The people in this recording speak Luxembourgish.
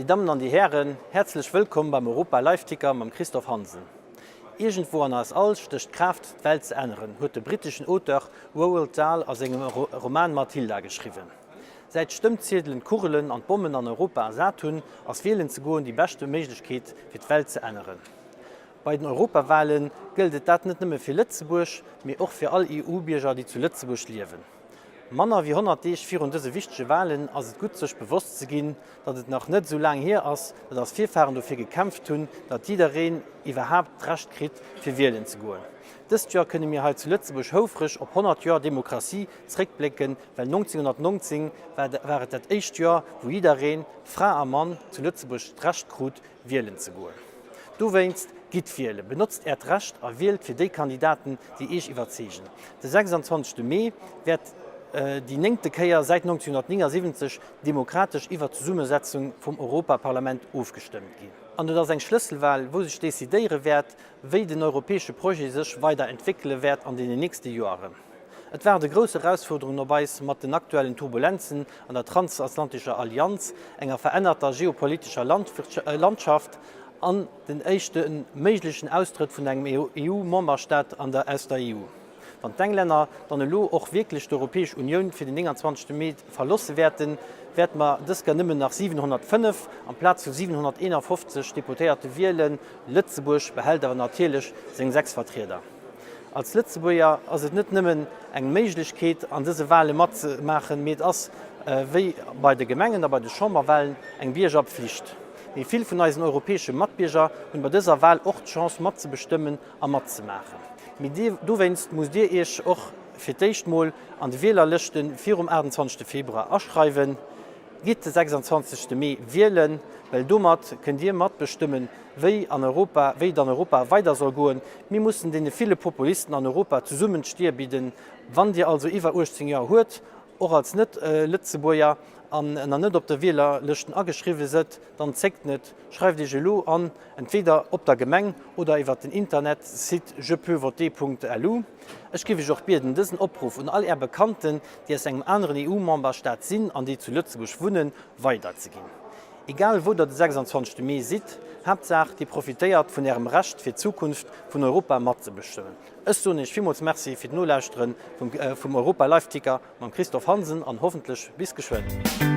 Dir Dammen an Dir Hären, häerzlech wëllkomm beim Europa Live Ticker mam Christophe Hansen. Iergendwou an eis all stécht d'Kraaft, d'Welt ze änneren, huet de britteschen Auteur Roald Dahl a sengem Roman Matilda geschriwwen. Säit d'Stëmmziedelen d'Kugelen an d'Bommen an Europa ersat hunn, ass wielen ze goen déi beschte Méiglechkeet, fir d'Welt ze änneren. Bei den Europawale gëllt et dat net nëmme fir Lëtzebuerg, mee och fir all EU-Bierger, déi zu Lëtzebuerg liewen. Manner wéi 100 Deeg virun dëse wichtege Walen ass et gutt sech bewosst ze ginn, datt et nach net esou laang hier ass, datt eis Virfahren dofir gekämpft hunn, datt jiddereen iwwerhaapt d'Recht kritt fir wielen ze goen. Dëst Joer kënne mir hei zu Lëtzebuerg houfreg op 100 Joer Demokratie zréckblécken, well 1919 war et dat éischt Joer, wou jiddereen, Fra a Mann, zu Lëtzebuerg d'Recht krut wielen ze goen. Dowéinst, gitt wielen, benotzt Äert Recht a wielt fir déi Kandidaten, déi Iech iwwerzeegen. De 26. Mee wäert déi néngte Kéier säit 1979 demokratesch iwwer d'Zesummesetzung vum Europaparlament ofgestëmmt ginn. An et ass eng Schlësselwal, wou sech decidéiere wäert, wéi den europäesche Projet sech weider entwéckele wäert an deenen nächste Joeren. Et waarde grouss Erausfuerderungen op eis mat den aktuellen Turbulenzen an der transatlantescher Allianz, enger verännerter geopolitescher Landschaft an den éischte méiglechen Austrëtt vun engem EU-Memberstaat aus der EU. Wann d'Englänner dann elo och wierklech d'Europäesch Unioun fir den 29 Mee verlosse wäerten, wäerte mer dës gar nëmmen nach 705 amplaz vu 751 Deputéierte wielen. Lëtzebuerg behält awer natierlech seng 6 Vertrieder. Als Lëtzebuerger ass et net nëmmen eng Méiglechkeet an dëse Wale matzemaachen, mee et ass, wéi bei de Gemengen a bei de Chamberwalen, eng Biergerpflicht. Mee vill vun eisen europäesche Matbierger hunn bei dëser Wal och d'Chance matzebestëmmen a matzemaachen. Mee dowéinst musst Dir Iech och fir d'éischt mol an de Wielerlëschte virum 28 Februar aschreiwen. Gitt de 26 Mee wielen, well domat kënnt Dir matbestëmmen, wéi an Europa, wéi et an Europa weider soll goen. Mir mussen deene ville Populisten an Europa zesummen d'Stier bidden. Wann Dir also iwwer 18 Joer huet, och als Net-Lëtzebuerger, an nach net op de Wielerlëschten ageschriwwe sëtt, dann zéckt net, schreift Iech elo an, entweder op der Gemeng oder iwwer den Internetsite jepeuxvoter.lu. Ech géif Iech och bieden, dësen Opruff un all Är Bekannten, déi aus engem aneren EU-Memberstaat sinn an déi zu Lëtzebuerg wunnen, weiderzeginn. Egal wou der de 26 Mee sidd, Haaptsaach dir profitéiert vun ärem Recht fir d'Zukunft vun Europa matzebestëmmen. Ech soen iech villmools Merci fir d'Nolauschteren vum Europa Live Ticker mam Christophe Hansen an hoffentlech bis geschwënn.